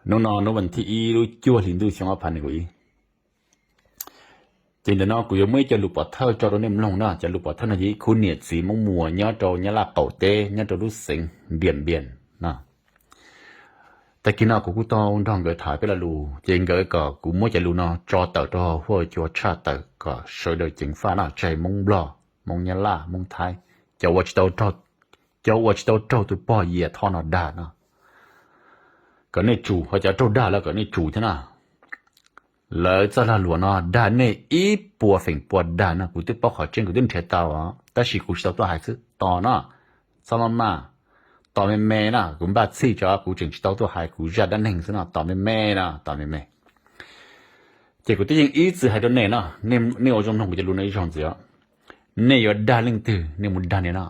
Hnub no hnub vas thib ib lub cuaj hli ntuj xyoo ob phav nees nkaum ib. Ces ntawm no kuv yuav muab ib co lus pov thawj tso rau nej mloog na. Cov lus pov thawj no yog ib khub niam txiv Hmoob Muas nyob rau Nyab Laj qaum teb nyob rau lub xeev Npias Npias no. Tag kis no kuv kuj tau nrog nkawd tham peb lo lus, ces nkawd kom kuv muab cov lus no tso tawm rau hauv huaj cua tshaj tawm kom sawv daws ceev faj no, tsis hais Hmoob Nplog, Hmoob Nyab Laj, Hmoob Thaib, cov uas tsis tau raug, cov uas tsis tau raug tus pog Yias Thoj no dag no, kom nej tsum, ho cov raug dag los kom nej tsum thiab na. Lawv txoj lag luam no dag nej ib puas feem pua dag no, kuv twb paub qhov tseeb, kuv twb nrhiav tau, tab sis kuv tsis tau tuaj hais xwb tos no. Txhob maj maj, tos me me na, kuv npaj txhij tso, kuv tseem tsis tau tuaj hais kuv zaj dab neeg xwb no, tos me me na, tos me me. Ces kuv twb yeej ib txwm hais rau nej no, nej ua zoo mloog kuv cov lus no ib zaug ntxiv os. Nej yuav dag leej twg nej mus dag nej no.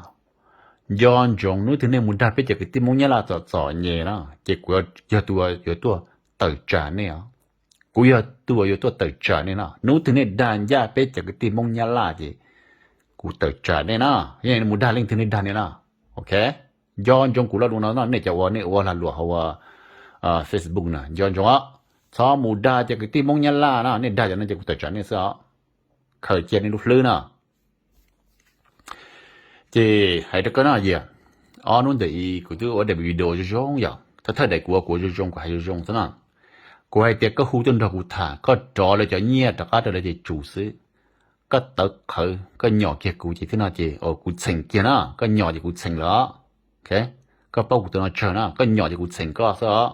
Nco ntsoov hnub twg nej mus dag peb cov kwv tij Hmoob Nyab Laj txom txom nyem na, ces kuv yog tus uas yuav tuaj tawm tsam nej os. Kuv yog tus uas yuav tuaj tawm tsam nej no. Hnub twg nej dag ncaj peb cov kwv tij Hmoob Nyab Laj ces kuv tawm tsam nej na. Yog nej mus dag leej twg nej dag nej na. Ok, nco ntsoov kuv lo lus no no, nej cov uas nej ua lag luam hauv Facebook na, nco ntsoov os. Txhob mus dag cov kwv tij Hmoob Nyab Laj no, nej dag cov no ces kuv tawm tsam nej xwb os. Khaws cia nej lub hlwb na. Ces hais rau koj no Yias, ob hnub ntawm i kuv twb ua daim video zoo zoo yom, thawj thawj daim kuv ua kuv zoo zoo, kuv hais zoo zoo xwb na. Kuv hais tias koj hu tuaj nrog kuv tham, koj rov lawv cov nyiaj rov qab rau lawv ces tsum xwb. Koj tawv qhawv, koj nyom kiag kuv ces thiab no ces kuv txheem kiag na, koj nyom ces kuv txheem lawm. Koj paub kuv tus no tsawg na, koj nyom ces kuv txheem koj xwb os.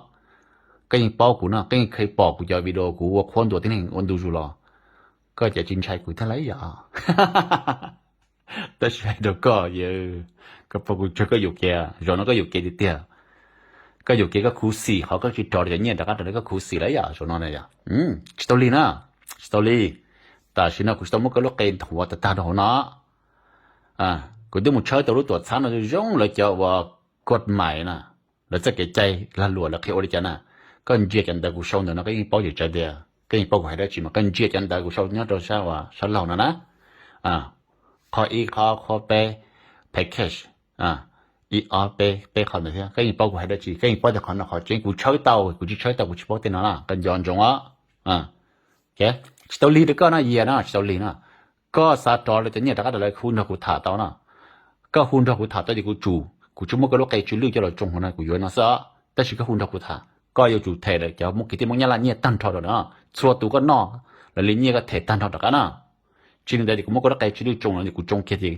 Koj yeej paub kuv no, koj yeej kheev pom kuv cov video kuv ua qhuab ntuas tib neeg ua ntu zus los, koj ces tsis ntshai kuv thiab lauj yom. Tab sis hais rau koj, koj paub kuv tsawg koj yuam kev, zaum no koj yuam kev tiag tiag. Koj yuam kev koj khuv xim qhov koj tsis rov cov nyiaj rov qab rau lawv, koj khuv xim lawm yom, zaum no na yom. Tsis tau li na, tsis tau li. Tam sim no kuv tsis tau muab koj lub qe nthuav tag tag rau hauv no. Kuv twb mus tshawb tau lub tuam txhab no zoo zoo, lawv cov uas koj mais na, lawv txoj kev cai lag luam lawv qhia ua li cas na. Koj ntsia cov ntawv kuv sau ntawm no koj yeej paub tsis tsav tias, koj yeej paub kuv hais dab tsi mas koj ntsia cov ntawv kuv sau nyob rau sab uas sab laug no na. Qhov ib, qhov, qhov peb, package, ib ob peb, peb qhov ntawd thiab koj yeej paub kuv hais dab tsi, koj yeej paub tias qhov no qhov tseeb, kuv tshawb tau, kuv tsis tshawb tau, kuv tsis paub tej no na, koj nco ntsoov os. Tsis tau lig rau koj no Yias no, tsis tau lig no. Koj xav rov lawv cov nyiaj rov qab rau lawv hu nrog kuv tham tau no. Koj hu nrog kuv tham tau ces kuv tsum, kuv tsis muab koj lub qe tsw lwj coj los tsoo hauv no, kuv yuav no xwb os. Tab sis koj hu nrog kuv tham, koj yuav tsum them lawv cov Hmoob kwv tij Hmoob Nyab Laj nyiaj tag nrho rau no. Txhua tus koj noj lawv li nyiaj koj them tag nrho rov qab na. Tsis li ntawd ces kuv muab koj lub qe tsw lwj tsoo no ces kuv tsoo kiag ces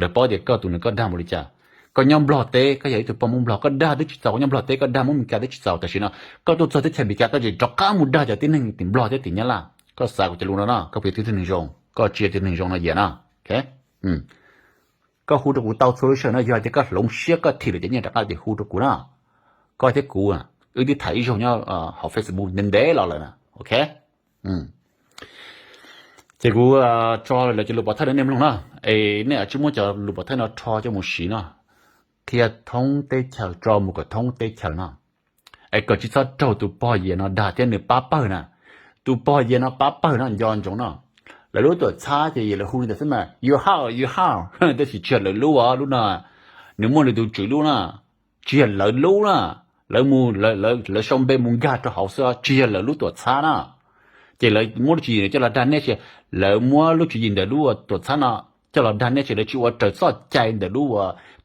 lawv paub tias koj tus no koj dag mus li cas. Koj nyob Nplog teb, koj yog ib tug poj Hmoob Nplog, koj dag twb tsis txaus, koj nyob Nplog teb koj dag Hmoob Mes Kas twb tsis txaus, tam sim no koj tuaj txog teb chaws Mes Kas koj tseem rov qab mus dag cov tib neeg tim Nplog thiab tim Nyab Laj. Koj xav kuv cov lus no no, koj puas yog tib neeg zoo? Koj tsis yog tib neeg zoo no Yias na. Koj hu rau kuv tau txhua lub sij hawm no, yog tias koj hloov siab koj thim lawv cov nyiaj rov qab ces hu rau kuv na. Koj thiab kuv wb twb tham ib zaug nyob hauv Facebook ntev ntev los lawm na, ok. Ces kuv tso lawv cov lus pov thawj no nej mloog no, es nej tsis muab cov lus pov thawj no rho coj mus siv no, qhia thoob teb chaws, tso mus kom thoob teb chaws no. Es kom tsis txhob raug tus pog Yias no dag thiab nws pab pawg na. Tus pog Yias no pab pawg no nco ntsoov no. Lawv lub tuam txhab ces lawv hu li ntawd xwb mas, you how, you how, tab sis tsis yog lawv lub, lub no nws muaj nws tus tswv lub na, tsis yog lawv lub na. Lawv mus, lawv sau npe mus nkag rau hauv xwb, tsis yog lawv lub tuam txhab na. Ces lawv muab lub tswv yim coj los dag nej ces, lawv muab lub tswv yim ntawm lub tuam txhab no coj los dag nej ces lawv tsis ua raws txoj cai ntawm lub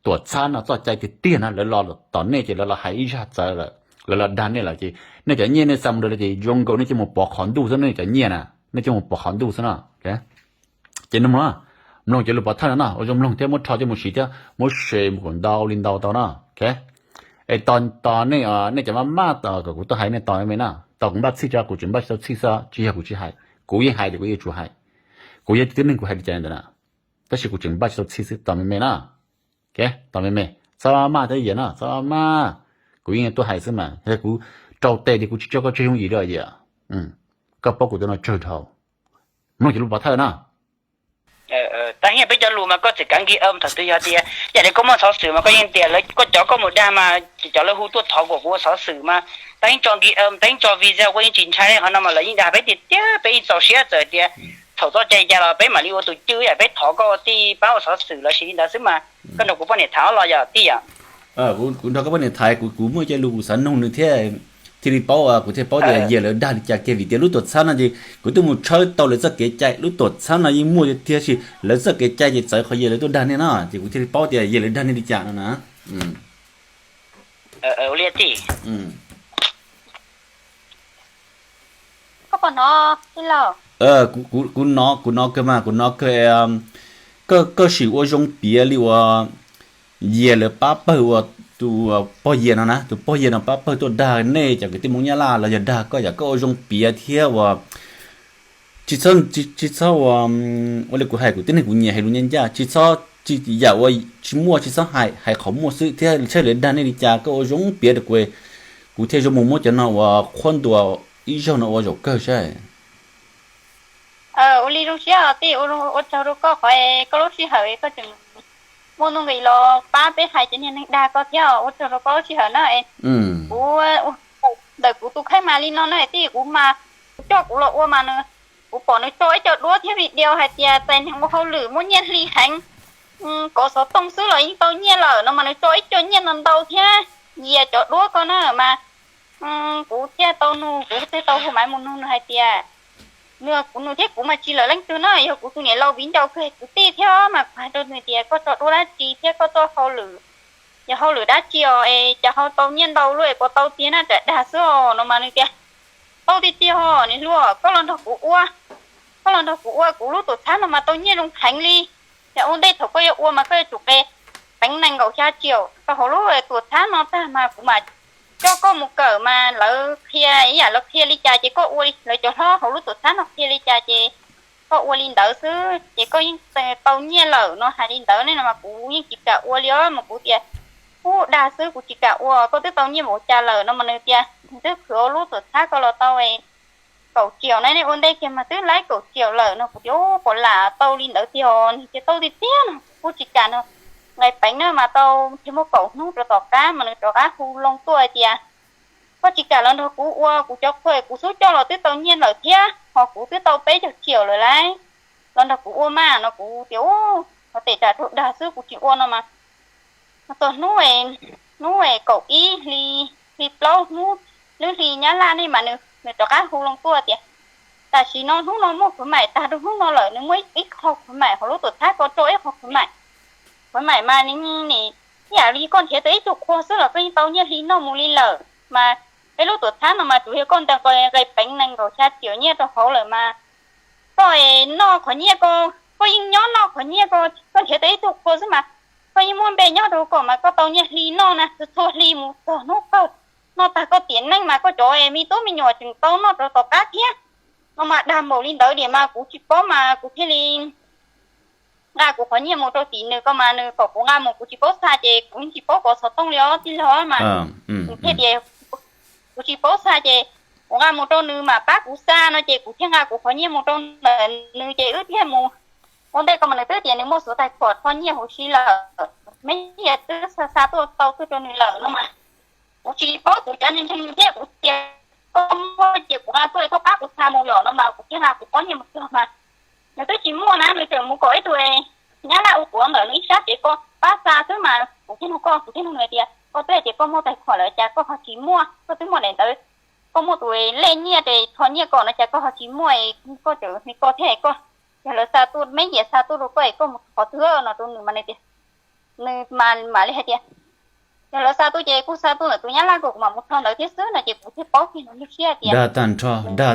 tuam txhab no, txoj cai tiag tiag no lawv los tom nej ces lawv los hais ib zaj txawv lawm, lawv los dag nej lawm ces nej cov nyiaj nej xa mus rau lawv ces zoo nkaus nej coj mus pov qhov ntuj xwb, nej cov nyiaj na nej coj mus pov qhov ntuj xwb no. Ces mloog, mloog cov lus pov thawj no no, ua zoo mloog thiab muab rho coj mus siv thiab muab share mus kom ntau li ntau tau no. Es tos nej, nej cov maj maj kom kuv tuaj hais nej tos me na, tos kuv npaj txhij tso, kuv tseem npaj tsis tau txhij xwb, tsis yog kuv tsis hais, kuv yeej hais tias kuv yuav tsum hais. Kuv yog tib neeg kuv hais li cas ntawd na, tab sis kuv tseem npaj tsis tau txhij xwb, tos me me na. Tos me me, txhob maj thiab Yias no, txhob maj. Kuv yeej tuaj hais xwb mas, yog kuv rau tes ces kuv tsis tso koj tseg yooj yim li Yias. Koj paub kuv tus no tsawg dhau. Mloog cov lus pov thawj no. Tab sis peb cov lus mas koj txawm kav nkig thaum twg yog tias yam li koj muaj xov xwm mas koj yeej tias koj cov koj mus dag mas ces cov lawv hu tuaj thov kom kuv ua xov xwm mas tab sis tso nkig, tab sis tso video koj yeej tsis ntshai li. Qhov no mas lawv yeej dag peb tiag tiag, peb yeej txaus siab txawm tias thaum txoj cai cas los peb mam li ua tus cwj yam peb thov koj ua tij pab ua xov xwm los sis li ntawd xwb mas. Koj nrog kuv poj niam tham los yog tij yom? Kuv nrog koj poj niam tham, kuv kuv muaj cov lus kuv xav nug nws thiab, thiaj li paub, kuv thiaj paub tias Yias lawv dag li cas kiag, vim tias lub tuam txhab no ces kuv twb mus tshawb tau lawv txoj kev cai, lub tuam txhab no yeej muaj tiag, tiam sis lawv txoj kev cai ces txawv qhov Yias lawv tuaj dag nej no, ces kuv thiaj li paub tias Yias lawv dag nej li cas no na. Ua li tij. Koj puas hnov tij laug? Kuv hnov, kuv hnov kawg mas, kuv hnov kawg. Koj, koj sim ua zoo piav li uas Yias lawv pab pawg, uas tus pog Yias no na, tus pog Yias no pab pawg tuaj dag nej cov kwv tij Hmoob Nyab Laj los yog dag koj, yam koj ua zoo piav thiab uas tsis txhob, tsis txhob ua, ua li kuv hais, kuv tib neeg kuv nyiam hais lus ncaj ncaj, tsis txhob, tsis, yam uas tsis muaj tsis txhob hais, hais qhov muaj xwb thiab, saib lawv dag nej li cas koj ua zoo piav rau kuv, kuv thiaj zoo mus muab cov no uas qhuab ntuas ib zaug no ua zaum kawg saib. Ua li zoo siab os tij, ua tsaug rau koj qhov koj lub sij hawm koj tseem muaj nuj nqis los pab peb hais cov niag neeg dag koj thiab, ua tsaug rau koj lub sij hawm na. Kuv, ntawm kuv tus kheej mas li no na tij, kuv mas, kuv coj kuv los ua mas nws, kuv pom nws tso ib co duab thiab video hais tias txais neeg ua hauj lwm muaj nyiaj hli heev, kov xov tooj xwb los yeej tau nyiaj lawm no mas nws tso ib co nyiaj no ntau thiab, Yias cov duab ko na mas kuv thiaj tau nug, kuv thiaj tau hu maiv mus nug nws hais tias, nws, kuv nug thiab kuv mas tsis lawm leej twg na, yog kuv tus niam laus viv ncaus kawg kwv tij thiab mas kuv hais rau nws tias koj tso duab dab tsi thiab koj txoj hauj lwm, yog hauj lwm dab tsi os es cas ho tau nyiaj ntau luaj es puas tau tiag na, tsam dag xwb os no mas nws tias tau tiag tiag os niam hluas, koj los nrog kuv ua, koj los nrog kuv ua kuv lub tuam txhab no mas tau nyiaj zoo heev li. Yog ua ntej thaum koj yuav ua mas koj yuav tsum qe peev nees nkaum xya triệu rau hauv lub tuam txhab no tag mas kuv mam coj koj mus kawm mas lawv qhia ib yam lawv qhia li cas ces koj ua li lawv cov hlob hauv lub tuam txhab no qhia li cas ces koj ua li ntawd xwb ces koj yeej tau nyiaj lawm no hais li ntawd ne no mas kuv yeej tsis kam ua li os mas kuv tias ub dag xwb kuv tsis kam ua, koj twb tau nyiaj npaum cas lawm no mas nws tias nws twb khwv ua lub tuam txhab ko los tau kaum triệu na, nej ua ntej kiag mas twb laib kaum triệu lawm no kuv tias ub puas lam tau li ntawd tiag os, nws tias tau tiag tiag no kuv tsis kam no. Nqe peev na mas tau thiaj muaj kaum hnub rau tom qab mas nws rov qab hu loo tuaj hais tias koj tsis kam los nrog kuv ua kuv cov qhua kuv xub coj los twb tau nyiaj lawm thiab ho kuv twb tau peb caug triệu lawm lauj, los nrog kuv ua mas no kuv tias ub, ua tes tsam raug dag xwb kuv tsis ua no mas. Txog hnub, hnub kaum ib hli, hli plaub hnub, lub hli Nyab Laj ne mas nws, nws rov qab hu loo tuaj tias tam sim no hnub no muaj khwv maim tag rau hnub no lawm, nws muaj ib qho khwv maim hauv lub tuam txhab ko tso ib qho khwv maim. Khwv maim mas nim ib yam li koj nrhiav tau ib tug qhua xwb los koj yeej tau nyiaj hli noj mus li lawm mas peb lub tuam txhab no mas tsuas yog koj nta nqe peev nees nkaum xya triệu nyiaj rau hauv lawm mas koj noj qhov nyiaj ko, koj yeej nyob noj qhov nyiaj ko, koj nrhiav tau ib tug qhua xwb mas koj yeej muaj npe nyob rau koj mas koj tau nyiaj hli noj na, txhua txhua hli mus txog hnub kawg. Noj tag koj tiam neej mas koj cov me tub me nyuam tseem tau noj rau tom qab thiab. No mas dag npaum li ntawd diam mas kuv tsis paub mas kuv thiaj li nqa kuv qhov nyiaj mus rau tim nws ko mas nws kom kuv nqa mus kuv tsis paub xa ces kuv yeej tsis paub kov xov tooj li os tij laug mas. Nws thiaj tias kuv tsis paub xa ces kuv nqa mus rau nws mam pab kuv xa no ces kuv thiaj nqa kuv qhov nyiaj mus rau ntawm nws ces wb thiaj mus. Ua ntej ko mas nws twb tias nws muaj xuv tais khuam rho nyiaj huv si lawm, meb yam twb xa xa tuaj tau tuaj rau nws lawm no mas kuv tsis paub kuv cov ntseeg thiab kuv tias koj muaj ces kuv nqa tuaj thov pab kuv xa mus yom no mas kuv thiaj nqa kuv qhov nyiaj mus txog mas nws twb tsis muaj na, nws tseem mus kom ib tug Nyab Laj ua kuv ntawm nws ib sab tsev ko pab xa xwb mas kuv thiaj nug koj, kuv thiaj nug nws tias koj twb hais tias koj muaj tais khuam lawm cas koj ho tsis muaj, koj twb muaj daim ntawd, koj muaj tus lej nyiaj es rho nyiaj kom no cas koj ho tsis muaj, koj tseem nug koj thiab koj, yog lawv xa tuaj, meb yias xa tuaj rau koj es koj mus qhov twg no rau nws mas nws tias, nws mam li hais tias yog lawv xa tuaj ces kuj xa tuaj ntawm tus Nyab Laj ko kuv mam mus rho ntawd thiab xwb no ces kuv thiaj paub kiag nws lub siab tias dag tag nrho, dag,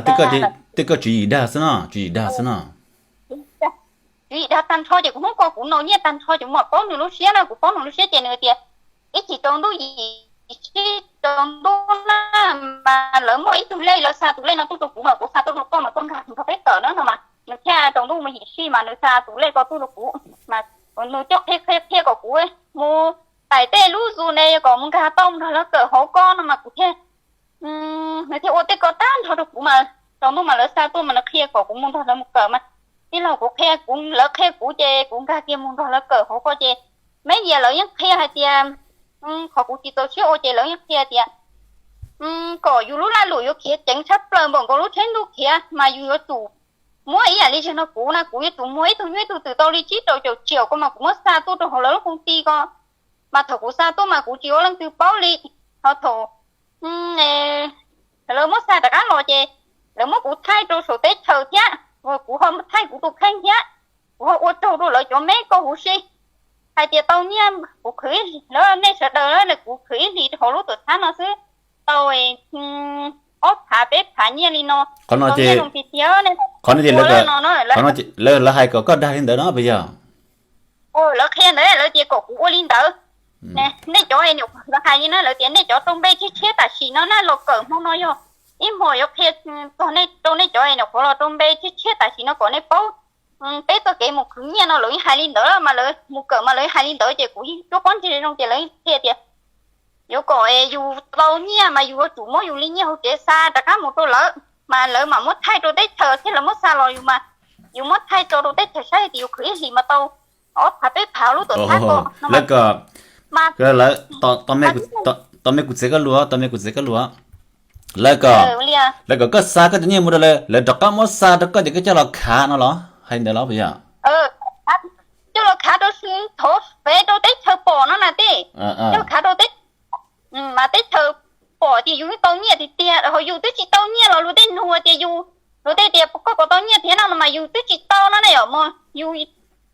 tej koj tswv yim dag xwb no, tswv yim dag xwb no. Tswv yim dag tag nrho ces kuv hnub ko kuv nau nyiaj tag nrho ces kuv mam paub nws lub siab na, kuv paub nws lub siab ces nws tias ib chim tsaus ntuj yim sij tsaus ntuj na mas lawv muaj ib tug lej lawv xa tus lej no tuaj rau kuv mas kuv xa tuaj rau koj mas koj nkag nrog peb kawm na no mas nws thiaj tsaus ntuj mus yim sij mas nws xa tus lej ko tuaj rau kuv mas nws coj qhia qhia qhia kom kuv mus tải tej lub username kom mus nkag tau mus nrog lawv kawm hauv ko no mas kuv thiaj, nws thiaj ua tej ko tag nrho rau kuv mas tsaus ntuj mas lawv xa tuaj mas nws qhia kom kuv mus nrog lawv mus kawm mas tij laug kuv qhia kuv, lawv qhia kuv ces kuv nkag kiag mus nrog lawv kawm hauv ko ces meb yias lawv yeej qhia hais tias qhov kuv tsis txaus siab ua ces lawv yeej qhia tias kom yus lub laj lum yuav khiav ceev tshaj plaws npaum nkaus lub tsheb ntuj khiav mas yus yuav tsum muab ib yam li zaum no kuv na kuv yuav tsum muag ib tug nyuj ib tug twm tau li tsib rau caum triệu ko mas kuv muab xa tuaj rau hauv lawv lub công ty ko Mas thaum kuv xa tuaj mas kuv tsis ua leej twg paub li. Ho thaum lawv muab xa rov qab los ces lawv muab kuv thaij rau saum teb chaws thiab, kuv ho thaij kuv tus kheej thiab. Kuv ho ua raug rau lawv cov me kauj huv si hais tias tau nyiaj, kuv khwv ib hlis, lawv nej sawv daws, kuv khwv ib hlis hauv lub tuam txhab no xwb tau ob phav peb phav nyiaj li no. Qhov no ces, qhov no ces lawv hais kom koj dag li ntawd no puas yog? Lawv qhia ntawd, lawv tias kom kuv ua li ntawd. Nej cov nyuam qhuav, lawv hais li na, lawv tias nej cov rau npe tshiab tshiab tam sim no na, los kawm hmo no yog ib hmo yuav qhia txog nej, rau nej cov nyuam qhuav los rau npe tshiab tshiab tam sim no kom nej paub peb txoj kev mus khwv nyiaj no. Lawv yeej hais li ntawd mas lawv mus kawm mas lawv yeej hais li ntawd ces kuv yeej cuab pob ntseg zoo ces lawv qhia tias yuav kom yus tau nyiaj mas yus yuav tsum muab yus li nyiaj hauv tsev xa rov qab mus rau lawv, mas lawv mam muab thaij rau teb chaws thiab lawv muab xa los yus mas yus muab thaij tso rau teb chaws saib tias yus khwv ib hlis mas tau ob phav peb phav lub tuam txhab ko. Tos me kuv txiav koj lus, tos me kuv txiav koj lus. Lawv kom, lawv kom koj xa koj cov nyiaj mus rau lawv, lawv rov qab muab xa rau koj ces koj coj los khav no los hais ntawd los puas yog? Coj los khav rau, thov fev rau teb chaws pom no na tij. Coj los khav rau teb, mas teb chaws pom tias yus tau nyiaj tiag tiag, ho yus twb tsis tau nyiaj los luag tej nug tias yus, luag tej tias koj puas tau nyiaj thiab no no mas yus twb tsis tau no na yom. Yus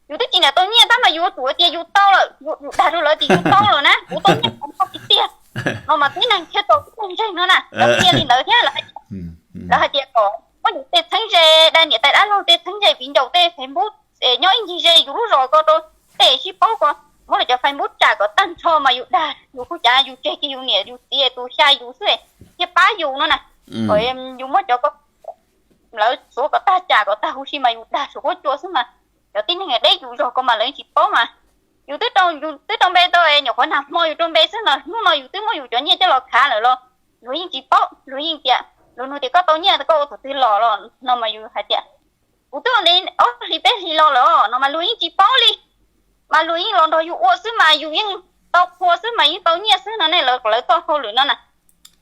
twb tsis niam tau nyiaj tab mas yus yuav tsum tias yus tau lawm, yus dag rau lawv tias yus tau lawm na, kuv tau nyiaj kuv tau tiag tiag no mas tib neeg thiaj tau tib neeg ntseeg no na. Lawv qhia li ntawd thiab. Lawv hais tias kom muab yus tej txheeb ze, dag niam tais dab laug tej txheeb ze viv ncaus tej Facebook nyob ib ncig ze yus lub zos ko rau tej sib paub ko, muab lawv cov Facebook tsam kom tag nrho mas yus dag yus kuj cav yus tseg kiag yus niam yus txiv tus xya yus xwb thiaj pab yus no na. Kom yus muab cov ko lawv xuav kom tag tsam kom tag huv si mas yus dag suav huab cua xwb mas cov tib neeg deb yus zog ko mas lawv yeej tsis paub mas. Yus twb rau, yus twb rau npe tau nyuam qhuav nag hmo yus rau npe xwb no, hnub no yus twb muab yus cov nyiaj coj los khav lawm los luag yeej tsis paub, luag yeej tias, luag nug tias koj tau nyiaj koj ua thaum twg los los no mas yus hais tias kuv twb ua ntawd ob hlis peb hlis los lawm no mas luag yeej tsis paub li. Mas luag yeej los nrog yus ua xwb mas yus yeej tau qhua xwb mas yeej tau nyiaj xwb no ne. Lawv, lawv txoj hauj lwm no na,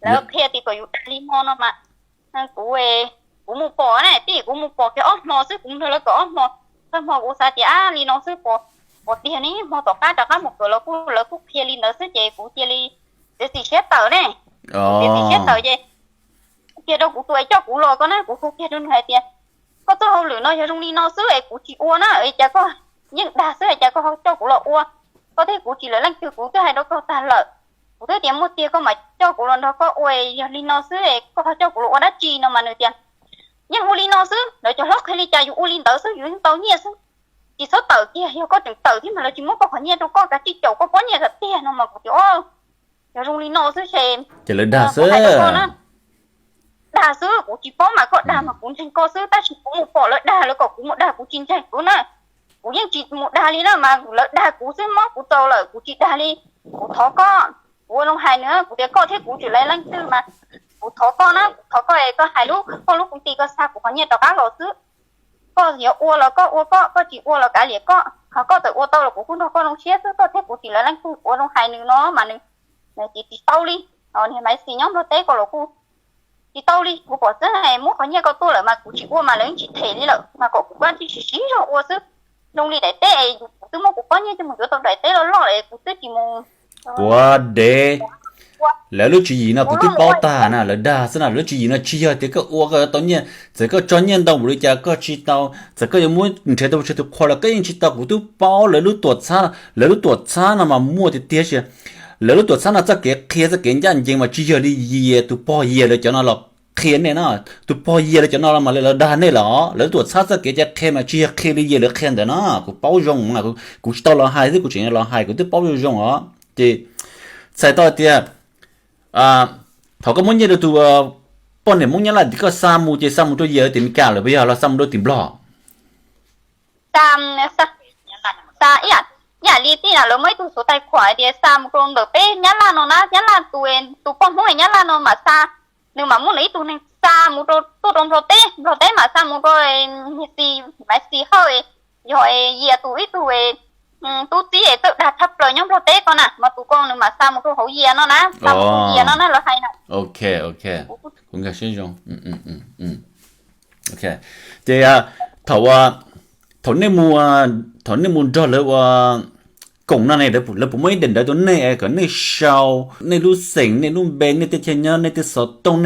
lawv qhia tias kom yus dag li no no mas kuv, kuv mus pom na tij, kuv mus pom kiag ob hmo xwb, kuv nrog lawv kawm ob hmo, thawj hmo kuv xav tias ab li no xwb puas, puas tiag ne, hmo tom qab rov qab mus kawm los kuj, lawv kuj qhia li ntawd xwb ces kuv cia li txiav txim siab tawm ne. Kuv txiav txim siab tawm ces kiag rau kuv tus es coj kuv los ko na, kuv hu kiag rau nws hais tias koj txoj hauj lwm no yog zoo li no xwb es kuv tsis ua na, es cas koj yeej dag xwb es cas koj ho coj kuv los ua? Koj thiab kuv tsis lawv leej twg, kuv twb hais rau koj tag lawm. Kuv twb tias muaj tiag koj mam coj kuv los nrog koj ua, yog li no xwb es koj ho coj kuv los ua dab tsi no mas nws tias yeej ua li no xwb, lawv cov hlob qhia li cas yus ua li ntawd xwb, yus yeej tau nyiaj xwb. Tsis txhob tawm kiag, yog koj tseem tawm thiab mas lawv tsis muab koj qhov nyiaj rau koj, kav tsij caum koj pob nyiaj kom tiag no mas kuv tias yog zoo li no xwb ces, ces lawv dag xwb. Dag xwb, kuv tsis paub mas koj dag mas kuv ntseeg koj xwb, tab sis kuv mus pom lawv dag, lawv kom kuv mus dag kuv tsis ntseeg kuv na. Kuv yeej tsis mus dag li na mas lawv dag kuv xwb, mob kuv txaus lawm kuv tsis dag li. Kuv thov koj, kuv ua zoo hais nws, kuv tias koj thiab kuv tsis lawv leej twg mas kuv thov koj na, kuv thov koj es koj hais lub, koj lub koom tij koj xa kuv qhov nyiaj rov qab los xwb. Koj yuav ua los koj ua koj, koj tsis ua los kav liam koj, ho koj txawm ua tau los kuv kuj nrog koj zoo siab xwb, koj thiab kuv tsis lawv leej twg, kuv ua zoo hais nws no mas nws, nws tias tsis tau li. Niag Maiv Xis nyob Nplog teb ko los kuj tsis tau li, kuv pom xwb, muab qhov nyiaj koj tuaj lawm mas kuv tsis ua mas lawv yeej tsis them li lawm, mas kom kuv koj tsis siv zog ua xwb. Zoo li daim teb es kuv twb muab kuv pob nyiaj coj mus yuav tau daim teb loj loj lawm kuv twb tsis mus. Puas dev, lawv lub tswv yim no kuv twb paub tag na, lawv dag xwb na, lawv lub tswv yim no tsis yog tias koj ua koj yuav tau nyiaj, txawm koj tso nyiaj ntau npaum li cas koj tsis tau, txawm koj yuav muab nrhiav tau pes tsawg tus qhua los koj yeej tsis tau, kuv twb paub lawv lub tuam txhab, lawv lub tuam txhab no mas muaj tiag tiag si. Lawv lub tuam txhab no txoj kev qhia txoj kev ncaj ncees mas tsis yog li Yias tus pog Yias lawv cov no los qhia nej na, tus pog Yias lawv cov no los mas lawv dag nej los, lawv lub tuam txhab txoj kev cai qhia mas tsis yog qhia li Yias lawv qhia ntawd no, kuv paub zoo na, kuv tsis tau los hais xwb, kuv tseem los hais, kuv twb paub zoo zoo os. Ces txhais tau tias thaum koj muab nyiaj rau tus poj niam Hmoob Nyab Laj tim koj xa mus ces xa mus rau Yias tim Meskas lawm puas yog los xa mus rau tim Nplog? Xa, xa, ib yam li tij na, lawv muaj ib tug xuv tais khuam tias xa mus rau ntawm peb Nyab Laj no na, Nyab Laj tus, tus poj Hmoob Nyab Laj no mas xa, nws mas muab nws ib tug neeg xa mus rau, tuaj rau Nplog teb, Nplog teb mas xa mus rau Maiv Xis, Maiv Xis Hawj, yog Yias tus ib tug tub txib es txawj dag tshaj plaws nyob Nplog teb ko na, mas tus ko nws mas xa mus rau hauv Yias no na, xa mus rau Yias no na lawv hais na. Ok, ok, kuv nkag siab zoo. Ok, ces thaum, thaum nej mus, thaum nej mus nrog lawv ua, koom no ne, lawv puas muaj ib daim ntawv rau nej kom nej sau nej lub xeem, nej lub npe, nej tej chaw nyob, nej tej xov tooj,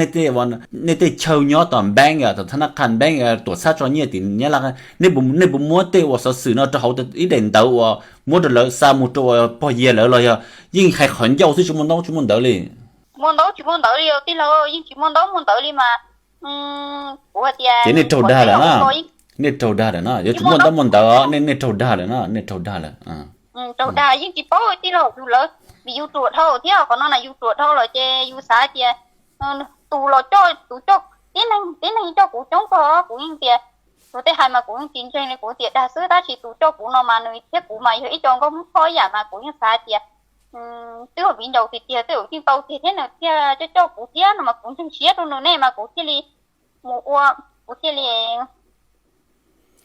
nej tej chaw nyob tom bank, tom thab nab qha bank, tuam txhab tso nyiaj tim Nyab Laj, nej puas muab tej uas xov xwm no rau hauv ib daim ntawv uas muab rau lawv xa mus rau uas pog Yias lawv los yog yeej hais qhov ncauj xwb, tsis muaj ntaub tsis muaj ntawv li? Muaj ntaub tsis muaj ntawv li os tij laug, yeej tsis muaj ntaub muaj ntawv li mas. Kuv hais tias ces nej raug dag lawm na. Nej raug dag lawm na, yuav tsis muaj ntaub muaj ntawv os, nej nej raug dag lawm na, nej raug dag lawm. Raug dag yeej tsis paub tij laug, yus lawv, vim yus ruam dhau thiab, qhov no na yus ruam dhau lawm ces yus xav tias tus los coj, tus coj, tib neeg tib neeg coj kuv coob kawg, kuv yeej tias, tus tej hais mas kuv yeej tsis ntseeg li, kuv tias dag xwb, tab sis tus coj kuv no mas nws thiab kuv mas yog ib co nkauj Hmoob Thoj ib yam mas kuv yeej xav tias twb yog viv ncaus tiag tiag, twb yeej tau tiag thiab nws thiaj coj coj kuv thiab no mas kuv ntseeg siab rau nws ne mas kuv thiaj li mus ua, kuv thiaj li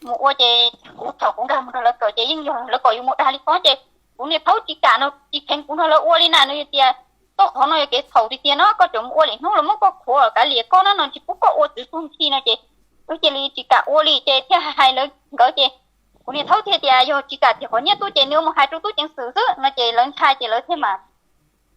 mus ua ces kuv thaum kuv nkag mus nrog lawv kawm ces yeej yog lawv kom yus mus dag li ko ces kuv niaj thaub tsis kam no tsis kheev kuv nrog lawv ua li na, nws tias txoj qhov no yog kev txhaum tiag tiag no, koj tseem mus ua lwm hnub los muab koj khuav kav liam koj na no tsis pub koj ua txwv txuj ci no ces wb cia li tsis kam ua li ces thiaj hais lawv nkawd ces kuv niaj thaub thiaj tias yog tsis kam tiag qhov nyiaj tuaj ces nws mus hais rau tub ceev xwm xwb no ces lawv ntshai ces lawv thiaj mas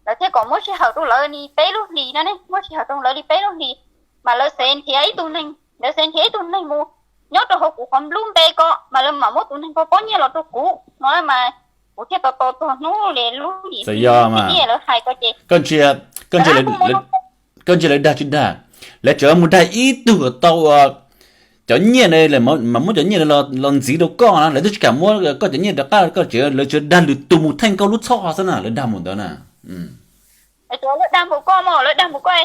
lawv thiaj kom muab sij hawm rau lawv li peb lub hlis no ne, muab sij hawm rau lawv li peb lub hlis mas lawv xav nrhiav ib tug neeg, lawv xav nrhiav ib tug neeg mus nyob rau hauv kuv qhov lub npe ko mas lawv mam muab tus neeg ko pob nyiaj los rau kuv no mas kuv thiaj tos tos txog hnub li lub hlis xwb lawv hais ko ces koj ntsia, koj ntsia lawv dag tsis dag, lawv tseem mus dag ib tug kom tau cov nyiaj, mas muab cov nyiaj los ntxiv rau koj na, lawv twb tsis kam muab koj cov nyiaj rov qab koj tsev, lawv tseem dag lwm tus mus theej koj lub txhoj xwb na, lawv dag mus ntawd na. Lawv dag mus koj mas lawv dag mus koj,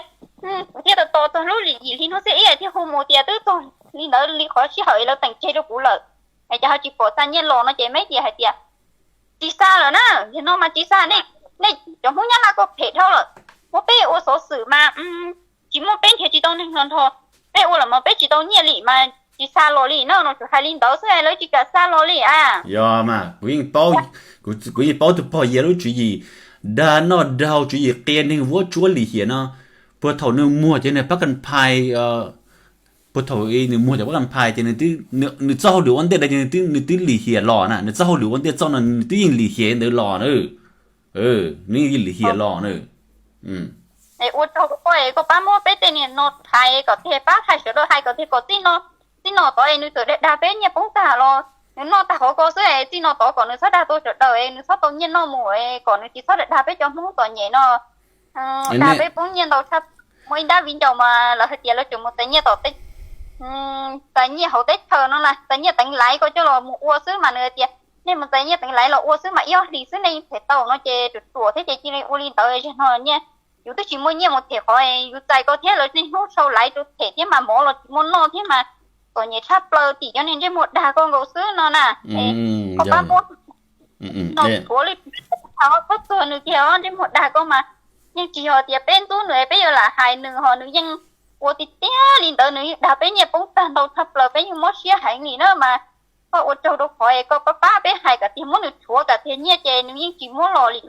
kuv thiaj tos tos txog lub hlis yim hli hnub xiab ib thiaj hu mus tias twb txog li ntawd li qhov sij hawm lawv teem tseg rau kuv lawm, es ces ho tsis pom xa nyiaj los no ces meb tias hais tias tsis xa lawm na, yog no mas tsis xa, nej cov Hmoob Nyab Laj koj phem dhau lawm, muab peb ua xov xwm mas tsis muaj peb nrhiav tsis tau neeg los nrog peb ua los mas peb tsis tau nyiaj li mas tsis xa los li na no, tsuas hais li ntawd xwb lawv tsis kam xa los li a. Yog mas kuv yeej paub, kuv yeej paub tus pog Yias lub tswv yim dag noj dag haus, tswv yim qia neeg vuab tsuab lim hiam no, puag thaum nws muag cov niag pab kas phais, puag thaum nws muag cov pab kas phais ces nws txoj hauj lwm ua ntej ntawd ces nws twb lim hiam los na, nws txoj hauj lwm ua ntej txoj no nws twb yeej lim hiam ntawd los na. Nws yeej lim hiam los na. Ua rau koj, koj pab muab peb tej niag no thaiv kom tiag, pab hais sawv daws hais kom tiag kom txij no, txij no tod es nws txawm dag dag peb nyiaj poob tag los nws noj tag qhov ko xwb es txij no tod kom nws txhob dag tau sawv daws es nws txhob tau nyiaj noj mus es kom nws tsis txhob dag dag peb cov Hmoob txom nyem no, dag peb poob nyiaj ntau tshaj. Muaj ib nrab viv ncaus mas lawv hais tias lawv tseem mus txais nyiaj tom teb, txais nyiaj hauv teb chaws no na, txais nyiaj teev laiv ko coj los mus ua xwb mas nws hais tias nej mus txais nyiaj teev laiv los ua xwb mas ib ob hlis xwb nej yeej them tau no ces ruam ruam thiab ces cia li ua li ntawd, zaum no nyiaj yus twb tsis muaj nyiaj mus them qhov, yus txais ko thiab lawv niaj hnub sau laiv rau them thiab mas mov los tsis muaj noj thiab mas txom nyem tshaj plaws tim cov niag ntsej muag dag ko nkaus xwb no na. Kom pab muab no rhuav li, txhob txuag nws kiag os, ntsej muag dag ko mas yeej tsis yog tias peb ntxub nws es peb yuav lam hais nws ho nws yeej ua tiag tiag li ntawd, nws yeej dag peb nyiaj poob tag ntau tshaj plaws, peb yeej mob siab heev li na mas koj ua raug rau qhov es koj pab pab peb hais kom tiag muab nws rhuav kom tiag nyiaj ces nws yeej tsis muab los li.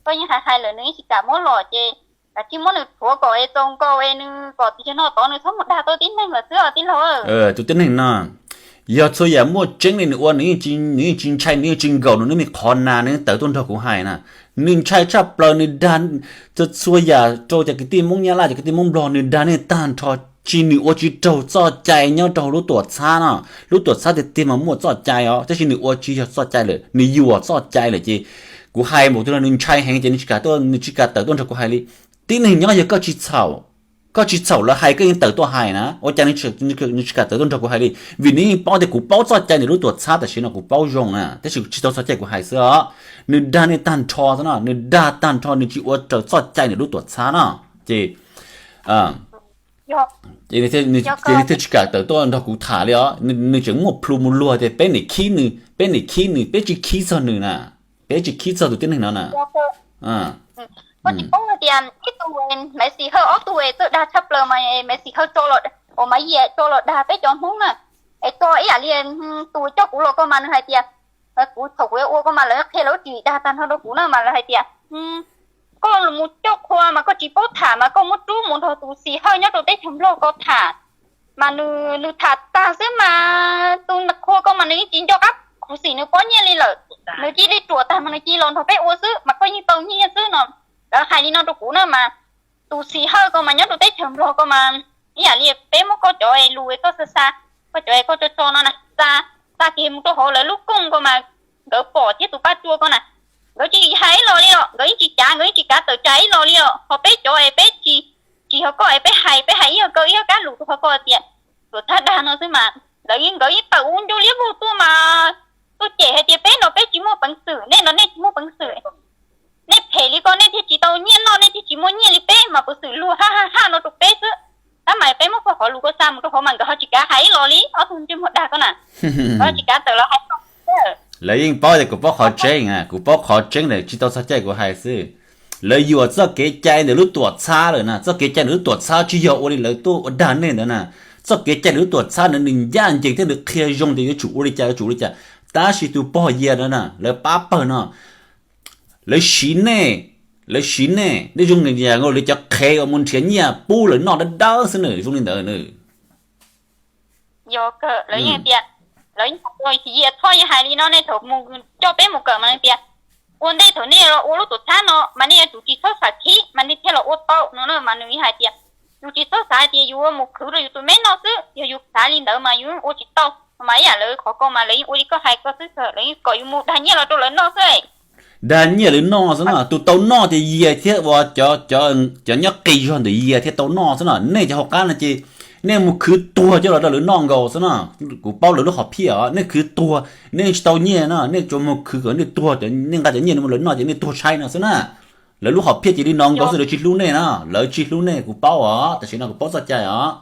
Koj yeej hais hais lawm nws yeej tsis kam muab los ces kav tsij muab nws rhuav kom es txaus nkaus es nws kom tim zag no tod nws txhob mus dag tau tib neeg lawm xwb os tij laug. Tus tib neeg no yog txhua yam muaj tseeb li nws ua, nws yeej tsis ntshai, nws yeej tsis nkaum nws lub me qhov na, nws yeej tawm tuaj nrog kuv hais na. Nws ntshai tshaj plaws, nws dag txhua txhua yam rau cov kwv tij Hmoob Nyab Laj, cov kwv tij Hmoob Nplog, nws dag nej tag nrho. Tsis, nws ua tsis raug txoj cai nyob rau hauv lub tuam txhab no. Lub tuam txhab tiag tiag mas muaj txoj cai os, tab sis nws ua tsis yog txoj cai lawm, nws yuam txoj cai lawm ces kuv hais npaum twg los nws ntshai heev ces nws tsis kam tuaj, nws tsis kam tawm tuaj nrog kuv hais li. Tib neeg nyob yog koj tsis txhaum, koj tsis txhaum lawv hais koj yeej tawm tuaj hais na, ua cas nws tsis kam tawm tuaj nrog kuv hais li? Vim nws yeej paub tias kuv paub txoj cai nws lub tuam txhab, tam sim no kuv paub zoo na, tab sis tsis tau txoj cai kuv hais xwb os. Nws dag nej tag nrho xwb no, nws dag tag nrho, nws tsis ua raws txoj cai nws lub tuam txhab no. Ces ces nws thiaj tsis kam tawm tuaj nrog kuv tham li os. Nws tseem muaj plhu mus luag tias peb niam khib nws, peb niam khib nws, peb tsis khib txog nws na, peb tsis khib txog tus tib neeg no na. Koj tsis paub hais tias ib tug Maiv Xis Hawj, ob tug es txawj dag tshaj plaws mas Maiv Xis Hawj tso los, uas Maiv Yias tso los dag peb cov Hmoob na, es tso ib yam li tus coj kuv los ko mas nws hais tias, kuv thaum kuv yuav ua ko mas lawv qhia lawv tsis dag tag nrho rau kuv na mas lawv hais tias koj mus coj qhua mas koj tsis paub tham mas koj muab rub mus nrog tus Xis Hawj nyob rau teb chaws Nplog ko tham, mas nws, nws tham tag xwb mas tus qhua ko mas nws yeej tsis nco qab khuv xim nws pob nyiaj li lawm. Nws cia li ruam tag mas nws cia li los nrog peb ua xwb mas koj yeej tau nyiaj xwb no. Lawv hais li no rau kuv na mas tus Xis Hawj ko mas nyob rau teb chaws Nplog ko mas ib yam li peb muab koj cov lus koj xa xa, koj cov koj tso tso no na, xa xa kiag mus rau hauv lawv lub kooj ko mas nkawd pom thiab tus Paj Tsua ko na, nkawd tsis hais ib los li os, nkawd yeej tsis cav, nkawd yeej tsis kav tawm tsam ib los li os. Ho peb cov es peb tsis, tsis ho koj es peb hais, peb hais ib yog kaw ib yog kab lus rau qhov ko tias tuam txhab dag no xwb mas lawv yeej, nkawd yeej tawm ua ncauj liab vog tuaj mas tuaj cem hais tias peb no peb tsis muaj peev xwm, nej no nej tsis muaj peev xwm, nej phem li ko nej thiaj tsis tau nyiaj noj, nej thiaj tsis muaj nyiaj li peb mas peev xwm luag ha ha ha no rau peb xwb. Tab mas peb muab koj qhov lus ko xa mus rau hauv mas nkawd ho tsis kav hais ib los li, ob tug ntsej muag dag ko na, nkawd ho tsis kav tawm los hais. Lawv yeej paub tias kuv paub qhov tseeb, kuv paub qhov tseeb lawm, tsis tau txog caij kuv hais xwb. Lawv yuam txoj kev cai ntawm lub tuam txhab lawm na, txoj kev cai ntawm lub tuam txhab tsis yog ua li lawv tuaj ua dag nej ntawd na. Txoj kev cai ntawm lub tuam txhab ntawd nws ncaj ncees thiab nws qhia zoo tias yuav tsum ua li cas yuav tsum ua li cas. Tab sis tus pog Yias ntawd na lawv pab pawg no, lawv siv nej, lawv siv nej, nej zoo li lawv cov qhev uas mus nrhiav nyiaj pub lawv noj dawb dawb xwb na, zoo li ntawd na. Yog kawg, lawv yeej tias, lawv yeej hais, Yias Thoj yeej hais li no, nej thaum mus coj peb mus kawm mas tias ua ntej thaum nej los ua lub tuam txhab no mas nej yuav tsum tsis txhob xam khib mas nej thiaj los ua tau no na. Mas nws yeej hais tias yus tsis txhob xav hais tias yus ua mus khwv rau yus tus me noj xwb, yog yus xav li ntawd mas yus ua tsis tau. Mas ib yam lawv qhov ko mas lawv yeej ua li koj hais ko xwb, lawv yeej kom yus mus dag nyiaj los rau lawv noj xwb. Dag nyiaj lawv noj xwb na, tus tau noj ces Yias thiab uas cov nyob qis zog ntawm Yias thiaj tau noj xwb na. Nej cov hauv qab no ces nej mus khwv tuag coj los rau lawv noj nkaus xwb na. Kuv paub lawv lub hom phiaj os, nej khwv tuag, nej tsis tau nyiaj no, nej tsuas mus khwv kom nej tuag, nej nqa cov nyiaj no mus lawv noj ces nej tuag tshaib no xwb na. Lawv lub hom phiaj ces li no nkaus xwb, lawv tsis hlub nej na, lawv tsis hlub nej, kuv paub os, tam sim no kuv paub txoj cai os.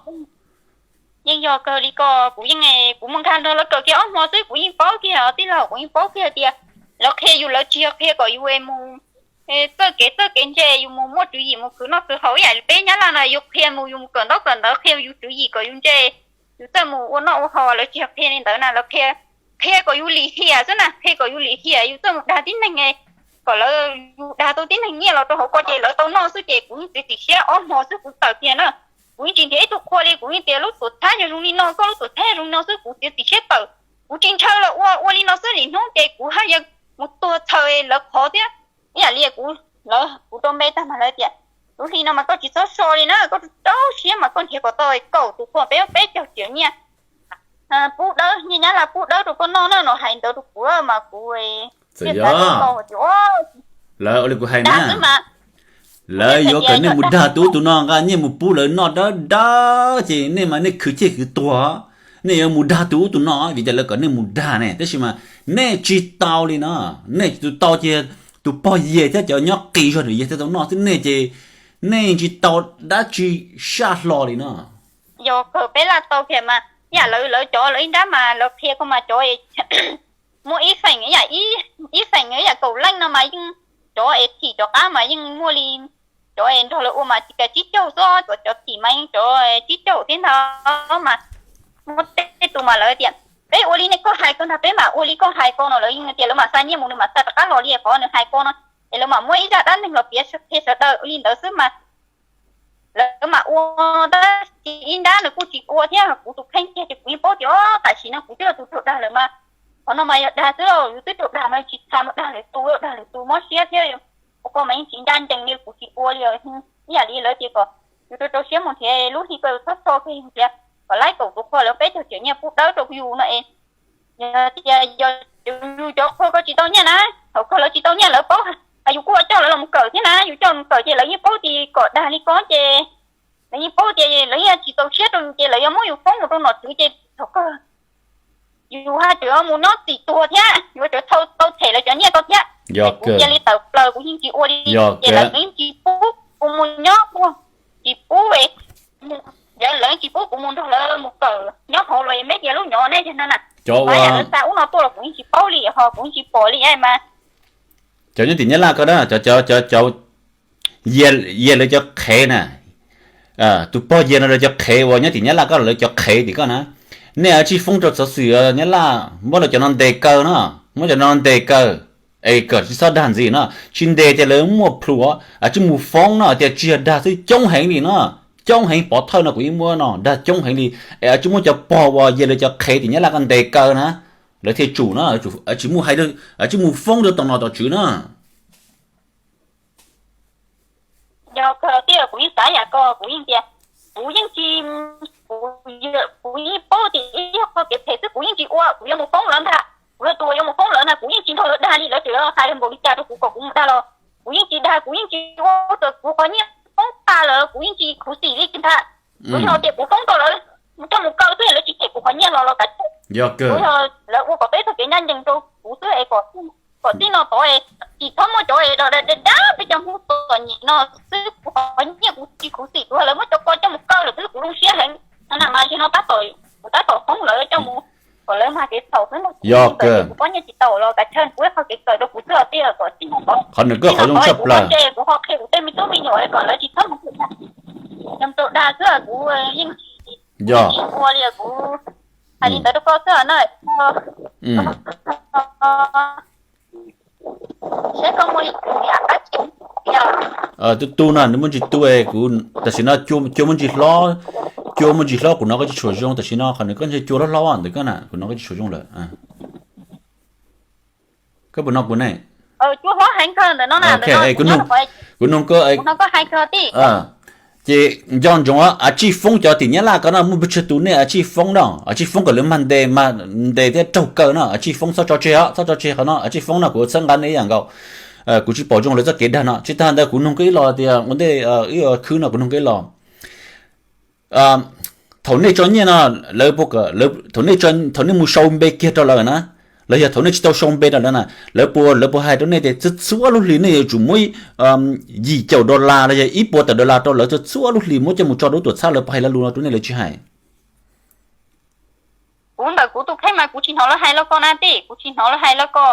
Yeej yog kawg li ko, kuv yeej, kuv mus nkag nrog lawv kawm kiag ob hmo xwb kuv yeej paub kiag os tij laug, kuv yeej paub kiag tias lawv qhia yus, lawv tsis yog qhia kom yus mus txawj kev txawj kev ntse, yus mus muaj tswv yim mus khwv noj khwv haus ib yam li peb Nyab Laj no, yus qhia mus yus mus kawm ntaub kawm ntawv qhia yus tswv yim kom yus ntse, yus txawj mus ua noj ua haus, lawv tsis yog qhia li ntawd na, lawv qhia, qhia kom yus lim hiam xwb na, qhia kom yus lim hiam, yus txawj mus dag tib neeg, kom lawv, yus dag tau tib neeg nyiaj los rau hauv ko ces lawv tau noj xwb ces kuv yeej txiav txim siab ob hmo xwb kuv tawm kiag na. Kuv yeej tsis nrhiav ib tug qhua li, kuv yeej tias lub tuam txhab yog zoo li no, koj lub tuam txhab yog zoo li no xwb, kuv txiav txim siab tawm. Kuv tsis ntshaw los ua, ua li no xwb, lim hnub ces kuv haj yam mus tuag txhaws lawv qhov thiab. Ib yam li kuv, lawv, kuv rau npe tag mas lawv tias lub hli no mas koj tsis txhob so li na, koj rau siab mas koj nrhiav kom tau kaum tus qhua peb, peb caug triệu nyiaj, pub dawb, nyiaj Nyab Laj pub dawb rau koj noj na no, hais ntawd rau kuv mas kuv txawm xav tias lawv ua li kuv hais na, lawv yuav kom nej mus dag tus ub tus no, nqa nyiaj mus pub lawv noj dawb dawb ces nej mas nej khwv ciaj khwv tuag. Nej yuav mus dag tus ub tus no vim tias lawv kom nej mus dag ne, tab sis mas nej tsis tau li no. Nej tsis tau ces tus pog Yias thiab cov nyob qis zog ntawm Yias thiaj tau noj xwb, nej ces nej tsis tau dab tsi saj hlo li no. Yog kawg peb laj tau kiag mas ib yam lawv, lawv cov lawv ib nrab mas lawv qhia ko mas cov muaj ib feem, ib feem ib yam kaum leej no mas yeej, cov es thim rov qab mas yeej muaj li, cov es nrog lawv ua mas tsis kav tsib caug xwb, cov, cov thim mas yeej cov tsib caug thiab ntag mas. Muaj tej tus mas lawv tias peb ua li nej koj hais ko ntag, peb mam ua li koj hais ko no, lawv yeej tias lawv mam xa nyiaj mus nws mam xa rov qab los li qhov nws hais ko no, es lawv mam muab ib zaj dab neeg los piav qhia sawv daws ua li ntawd xwb mas. Lawv mam ua, tab sis ib nrab nws kuj tsis ua thiab, kuv tus kheej kiag ces kuv yeej paub tias tam sim no kuv twb yog tus raug dag lawm mas. Qhov no mas yog dag xwb lauj, yus twb raug dag mas tsis txhob mus dag lwm tus, dag lwm tus mob siab thiab. Ua ko mas yeej tsis ncaj ncees li, kuv tsis ua li. Ib yam li lawv tias kom yus rau rau siab mus nrhiav lub hli ko, txhob so kiag, yus nrhiav kom laib kaum tus qhua lawv peb caug triệu nyiaj pub dawb rau yus no es. Yog tias yog yus cov qhua ko tsis tau nyiaj na, thaum ko lawv tsis tau nyiaj lawv paub, yus kuj coj lawv los kawm thiab na, yus coj los kawm ces lawv yeej paub tias kom dag li ko ces lawv yeej paub tias lawv yeej tsis txaus siab rau yus ces lawv yuav muab yus foob mus rau nom tswv ces thaum ko yus haj tseem mus nyob txim tuag thiab, yus tseem tau them lawv cov nyiaj ko thiab. Ces kuv cia li tawm plaws, kuv yeej tsis ua li, ces lawv yeej tsis pub kuv mus nyob, tsis pub, lawv yeej tsis pub kuv mus nrog lawv mus kawm nyob hauv los, meb tias lub nyov nej tiag no na. Cov uas lawv xa ub no tuaj los kuv yeej tsis paub li, ho kuv yeej tsis pom li mas. Cov nyob tim Nyab Laj ko na, cov, cov, cov, Yias lawv cov qhev na, tus pog Yias no lawv cov qhev uas nyob tim Nyab Laj ko, lawv cov qhev tim ko na, nej tsis foob rau xov xwm Nyab Laj muab lawv cov no ntes kaw no, muab cov no ntes kaw, es kom tsis txhob dag ntxiv no, tsis ntes tias lawv muaj plhus, tsis mus foob no tias tsis yog dag xwb, coob heev li no, coob heev, pov thawj no kuv yeej muab no, dag coob heev li, es tsis muab cov pog uas Yias lawv cov qhev tim Nyab Laj ko ntes kaw na. Lawv thiaj tsum na, tsis mus hais, tsis mus foob rau tom nom tom tswv na. Yog kawg tiag, kuv yeej xav yam ko, kuv yeej tias, kuv yeej tsis, kuv, kuv yeej paub tias yog qhov kev phem xwb, kuv yeej tsis ua, kuv yuav mus foob lawv ntag. Kuv yog tus uas yuav mus foob lawv ntag, kuv yeej tsis nrog lawv dag li, lawv tseem hais npaum li cas rau kuv kom kuv mus dag los kuv yeej tsis dag, kuv yeej tsis ua, txawm kuv qhov nyiaj foob tag lawm kuv yeej tsis khuv xim li ntag. Kuv yog tias kuv foob rau lawv coj mus kaw xwb, lawv tsis them kuv qhov nyiaj los los kav tsij. Kuv yog lawv ua kom peb txoj kev ncaj ncees rau kuv xwb es kom txij no tod es tsis txhob muaj cov es dab dab peb cov Hmoob txom nyem no xwb, kuv qhov nyiaj kuv tsis khuv xim, kuv yog lawv muab cov ko coj mus kaw lawm xwb kuv zoo siab heev. No na mas zaum no tab tom, kuv tab tom foob lawv coj mus kom lawv mag kev txhaum xwb no. Yog kuv poj niam tsis tau los kav tsij kuv ib qho kev kawm rau kuv xwb os tiag kom txij no tod. Qhov nws koj qhov zoo tshaj plaws. Kuv ho qhia kuv tej me tub me nyuam kom lawv tsis txhob mus, yog tau dag xwb kuv yeej tsis ua li, kuv hais li ntawd rau koj xwb na. Saib koj muaj li cas qab tseem. Tu tu no nws muaj ntsis tu, kuv tam sim no cua muaj ntsis hlob, cua muaj ntsis hlob kuv hnov koj tsis tshua zoo. Tam sim no qhov nws koj ntshe cua hlob hlob ntawm koj na, kuv hnov koj tsis tshua zoo lawm. Koj puas hnov kuv ne? Cua hlob heev kawg ntawm no na. Kuv nug koj, hnov koj hais kawg tij. Ces nco ntsoov, a tsij foob cov tim Nyab Laj ko no, muaj pes tsawg tus nej a tsij foob no, a tsij foob kom lawv mag ntes, mag ntes thiab raug kaw no, a tsij foob, txhob tso tseg os, txhob tso tseg qhov no, a tsij foob no kuv txhawb nqa nej ib yam nkaus. Kuv tsis pom zoo lawv txoj kev dag no. Tsis tag ntawd kuv nug koj ib los tias ua ntej ib khwb no kuv nug koj ib los. Thaum nej tso nyiaj no, lawv puas, thaum nej, thaum nej mus sau npe kiag rau lawv na, los yog thaum nej tsis tau sau npe rau lawv na, lawv puas, lawv puas hais rau nej tias txhua txhua lub hlis nej yuav tsum muab yim caum dollar los yog ib puas tawm dollar rau lawv txhua txhua lub hlis muab coj mus tso rau lub tuam txhab, lawv puas hais lo lus no rau nej, lawv tsis hais? Kuv ntawm kuv tus kheej mas kuv tsis hnov lawv hais lo ko na tij, kuv tsis hnov lawv hais lo ko.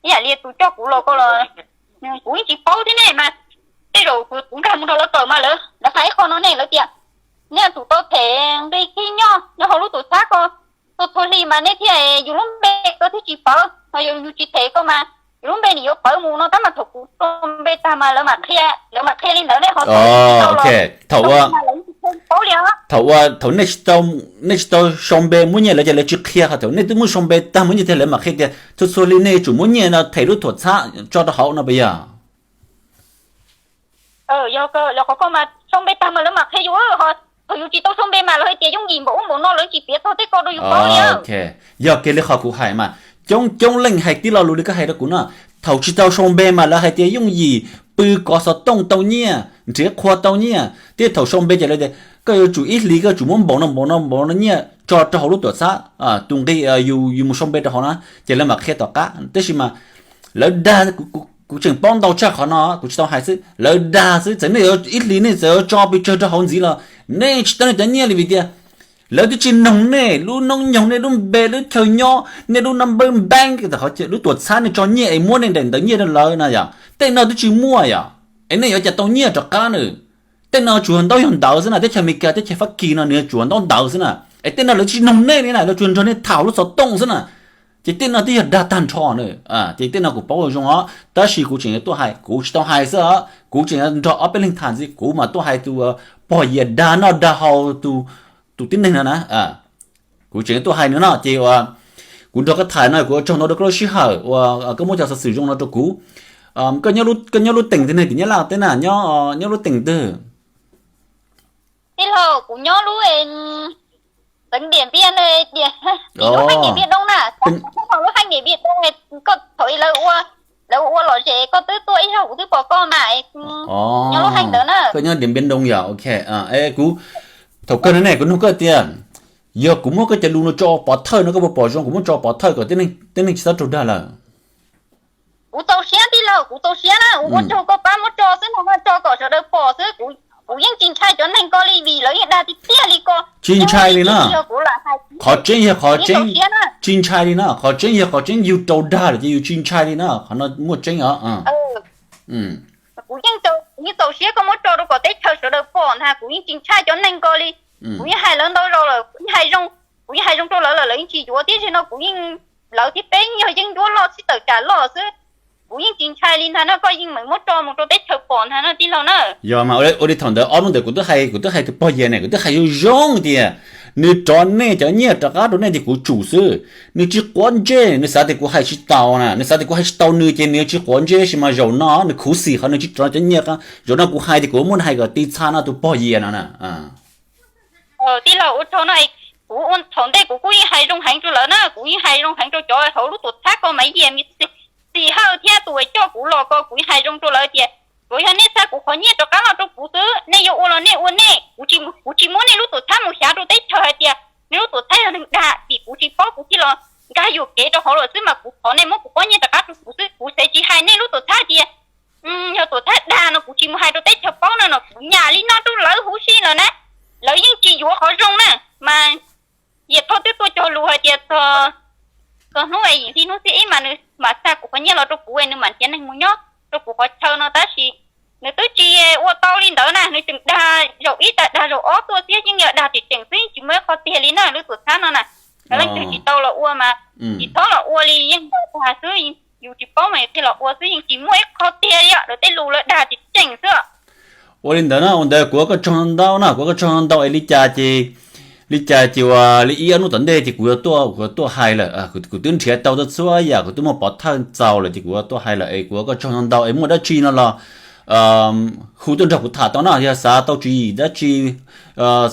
Ib yam li tus coj kuv los ko los kuv yeej tsis paub thiab ne mas. Tej zaum kuv nkag mus nrog lawv kawm mas lawv, lawv hais ib qho no ne, lawv tias nej tsum tau them nqi khib nyob nyob hauv lub tuam txhab ko txhua txhua hli mas nej thiaj, yus lub npe ko thiaj tsis pawv, ho yog yus tsis them ko mas yus lub npe nws yuav pawv mus no. Tab mas thaum kuv sau npe tag mas lawv mam qhia, lawv mam qhia li ntawd ne. Ho thaum, thaum, thaum nej tsis tau sau npe muab nyiaj lawv ces lawv tsis qhia, ho thaum nej twb muab sau npe tag muab nyiaj tiag lawv mam qhia tias txhua txhua hli nej yuav tsum muab nyiaj no them lub tuam txhab tso rau hauv no puas yog? Yog qhov ko mas sau npe tag mas lawv mam qhia yus, thaum yus tsis tau sau npe mas lawv hais tias yooj yim npaum ub npaum no, lawv tsis piav txog tej ko rau yus paub li. Yog kiag li qhov kuv hais mas, coob coob leej hais tib lo lus li koj hais rau kuv no. Thaum tsis tau sau npe mas lawv hais tias yooj yim, pw kov xov tooj tau nyiaj, nrhiav qhua tau nyiaj. Thiab thaum sau npe ces lawv tias koj yuav tsum ib hlis koj yuav tsum muab npaum no npaum no npaum no nyiaj tso rau hauv lub tuam txhab, tus nqi yus, yus mus sau npe rau hauv na, ces lawv mam qhia tom qab. Tab sis mas lawv dag, kuv tseem paub ntau tshaj qhov no, kuv tsis tau hais xwb, lawv dag xwb. Txawm nej yuav ib hlis nej txawm yuav tso pes tsawg rau hauv ntxiv los nej tsis tau nej cov nyiaj li, vim tias lawv twb tsis noog nej lub noob nyoog, nej lub npe, lub chaw nyob, nej lub number bank, lub tuam txhab nej tso nyiaj es muab nej daim ntawv nyiaj rau lawv na yom. Tej no twb tsis muaj yom, es nej yuav cas tau nyiaj rov qab na? Tej no tsuas ntaub yog ntawv xwb na, teb chaws Amelikas, teb chaws Fab Kis no nws tsuas ntaub ntawv xwb na. Es tej no lawv tsis noog nej li na, lawv tsuas nrog nej tham lub xov tooj xwb na. Ces tej no twb yog dag tag nrho na. Ces tej no kuv paub zoo os, tab sis kuv tseem yuav tuaj hais, kuv tsis tau hais xwb os, kuv tseem yuav nrog ob peb leeg tham ntxiv, kuv mam tuaj hais tus pog Yias dag noj dag haus tus tib neeg no na. Kuv tseem yuav tuaj hais nws no ces kuv nrog koj tham no kuv ua tsaug ntau rau koj lub sij hawm uas koj muab cov xov xwm zoo no rau kuv. Koj nyob lub teem twg ne, tim Nyab Laj teb na, nyob lub teem twg? Tij laug, kuv nyob lub xeev Diam Npiaj, lub hav Diam Npiaj Doo na, lub hav Diam Npiaj Doo. Koj thaum lawv ua, lawv ua lom zem koj twb tuaj ib zaug kuv twb pom koj mas, nyob lub hav ntawd na. Koj nyob Diam Npiaj Doo yom? Ok, kuv, thaum kawg no ne kuv nug koj tias, yog kuv muab koj cov lus no tso pov thawj no koj puas pom zoo? Kuv muab tso pov thawj kom tib neeg tsis txhob raug dag lawm. Kuv txaus siab tij laug, kuv txaus siab na, kuv ua tsaug koj pab muab tso xwb no, muab tso kom sawv daws pom xwb. Kuv yeej tsis ntshai cov neeg ko li vim lawv yeej dag tiag tiag li ko. Tsis ntshai li na. Qhov tseeb yog qhov tseeb, tsis ntshai li na, qhov tseeb yog qhov tseeb, yus raug dag lawm ces yus tsis ntshai li na, qhov no muaj tseeb os. Kuv yeej, kuv yeej txaus siab koj muab tso rau kom teb chaws sawv daws pom ntag, kuv yeej tsis ntshai cov neeg ko li. Kuv yeej hais lawv ntau zaus lawm, kuv yeej hais zoo, kuv yeej hais zoo rau lawv lawm, lawv yeej tsis yuav thiab. Zaum no kuv yeej, lawv thiab peb yog yeeb ncuab loj xwb, tawm tsam loj xwb. Kuv yeej tsis ntshai li ntag na, koj yeej meem muab tso mus rau teb chaws pom ntag na tij laug na. Yog mas ua li thaum ntawd ob hnub ntawd kuv twb hais, kuv twb hais tus pog Yias ne, kuv twb hais zoo zoo tias Nws rov nej cov nyiaj rov qab rau nej ces kuv tsum xwb. Nws tsis quav ntsej, nws xav tias kuv hais tsis tau na, nws xav tias kuv hais tsis tau nws ces nws yuav tsis quav ntsej, tab sis mas zaum no nws khuv xim qhov nws tsis rov cov nyiaj, zaum no kuv hais tias kuv muab hais kom ti txha no tus pog Yias no na. Tij laug, ua tsaug no, kuv ua thaum ntej kuv kuj yeej hais zoo heev rau lawv na, kuv yeej hais zoo heev rau cov hauv lub tuam txhab ko mas ib yam Xis Hawj thiab tus uas coj kuv los ko kuv yeej hais zoo rau lawv tias, tsuas yog nej xa kuv qhov nyiaj rov qab los rau kuv xwb, nej yuav ua los nej ua nej, kuv tsis muab nej lub tuam txhab mus xyav rau teb chaws hais tias nej lub tuam txhab yog neeg dag, vim kuv tsis paub kuv thiaj los nkag yuam kev rau hauv lawm xwb mas kuv thov nej muab kuv pob nyiaj rov qab rau kuv xwb, kuv tseem tsis hais nej lub tuam txhab tias yog tuam txhab dag no, kuv tsis mus hais rau teb chaws paub no no, kuv nyam li no rau lawv huv si lawm na, lawv yeej tsis yuav qhov zoo na. Mas Yias Thoj twb tuaj cog lus hais tias txog hnub yim hli hnub xiab ib mas nws mam xa kuv qhov nyiaj los rau kuv, nws mam nrhiav neeg mus nyob rau kuv qhov chaw no, tab sis nws twb tsis ua tau li ntawd na, nws tseem dag zaum ib tas dag zaum ob tuaj xwb, yeej yog dag tseem tseem xwb, yeej tsis muaj ib qho tiag li na, lub tuam txhab no na. Leej twg tsis tau los ua mas tsis txhob los ua li, yeej dag xwb, yus tsis paub mas yus thiaj los ua xwb, yeej tsis muaj ib qho tiag li os, lawv tej lus lawv dag tseem tseem xwb. Ua li ntawd na, ua ntawd kuv ua koj tsaug ntau na, kuv ua koj tsaug ntau es li cas ces, li cas ces ua li ib ob hnub tom ntej ces kuv yuav tuaj, kuv yuav tuaj hais lawm, kuv twb nrhiav tau txhua yam, kuv twb muaj pov thawj txaus lawm ces kuv yuav tuaj hais lawm es kuv ua koj tsaug ntau es muaj dab tsi no los hu tuaj nrog kuv tham tau na, yog xav tau tswv yim dab tsi,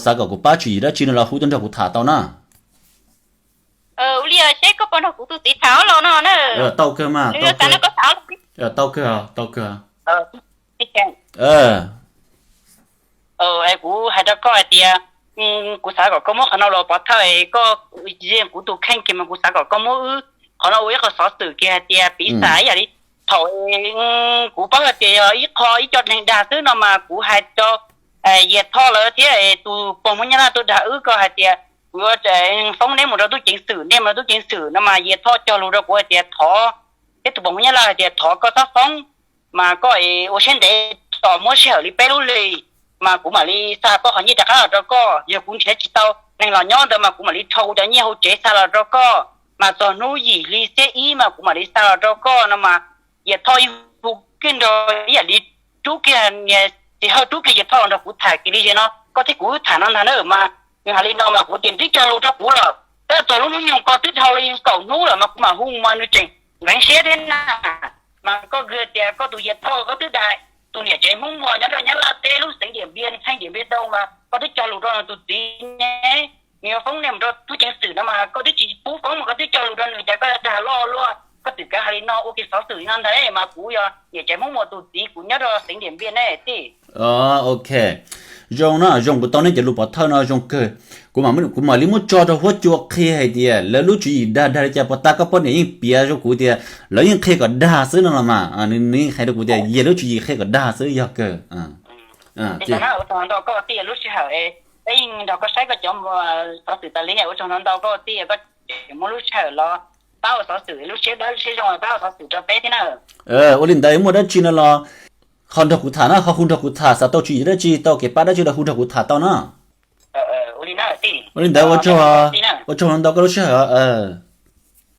xav kom kuv pab tswv yim dab tsi no los hu tuaj nrog kuv tham tau na. Ua li seb koj puas nrog kuv tus txiv tham los no na. Tau kawg mas, tau kawg, tau kawg. Kuv hais rau koj hais tias, kuv xav kom koj muab qhov no los pov thawj, koj yeej kuv tus kheej kiag mas kuv xav kom koj muab wb qhov no ua ib qho xov xwm kiag hais tias piv xam ib yam li thaum kuv paub hais tias yog ib qho ib co neeg dag xwb no mas kuv hais rau Yias Thoj lawv thiab tus pog Hmoob Nyab Laj tuaj dag wb ko hais tias kuv yuav foob neb mus rau tub ceev xwm, neb mus rau tub ceev xwm no mas Yias Thoj cog lus rau kuv hais tias thov, thiab tus pog Hmoob Nyab Laj hais tias thov koj txhob foob, mas koj ua siab ntev tos muab sij hawm li peb lub hlis, mas kuv mam li xa koj qhov nyiaj rov qab los rau koj. Yog kuv nrhiav tsis tau neeg los nyob ntawd mas kuv mam li rho kuv cov nyiaj hauv tsev xa los rau koj, mas txog hnub yim hli xiab ib mas kuv mam li xa los rau koj no mas Yias Thoj yeej hu kiag nrog ib yam li rub kiag niag Xis Hawj rub kiag Yias Thoj los nrog kuv tham kiag li no, koj thiab kuv wb tham no ntag na mas nws hais li no mas kuv tias twb cog lus rau kuv lawm, tab txog lub hnub nyoog ko twb dhau li kaum hnub lawm mas kuv mam hu mas nws tseem ntxeev siab thiab na. Mas koj hais tias koj tus Yias Thoj koj twb dag tus niam tsev Hmoob Muas nyob rau Nyab Laj teb lub xeev Diam Npias, thaib Diam Npias tau mas koj twb cog lus rau nws tus txiv ne, nws yuav foob nej mus rau tub ceev xwm no mas koj twb tsis pub foob mas koj twb cog lus rau nws, cas koj dag loj luaj, koj txawm kav hais li no ua kiag xov xwm li no ntag mas kuv yog niam tsev Hmoob Muas tus txiv, kuv nyob rau xeev Diam Npias ne tij. Ok, zoo na, zoo, kuv tau nej cov lus pov thawj no zoo kawg. Kuv mam, kuv mam li muab tso rau huab cua qhia hais tias lawv lub tswv yim dag dag li cas, puas tas koj poj niam yeej piav rau kuv tias lawv yeej qhia kom dag xwb no los mas, nws yeej hais rau kuv tias Yias lub tswv yim qhia kom dag xwb, yog kawg. Ua tsaug ntau koj tij, lub sij hawm peb yeej nrog koj saib koj cov xov xwm tas li, ua tsaug ntau koj tij, koj tseem muab lub sij hawm los pab ua xov xwm, lub siab dawb siab zoo pab ua xov xwm rau peb thiab na. Ua li ntawd muaj dab tsi no los ho nrog kuv tham na, ho hu nrog kuv tham, xav tau tswv yim dab tsi, tau kev pab dab tsi los hu nrog kuv tham tau na. Ua li ntawd ua tsaug, ua tsaug ntau koj lub sij hawm.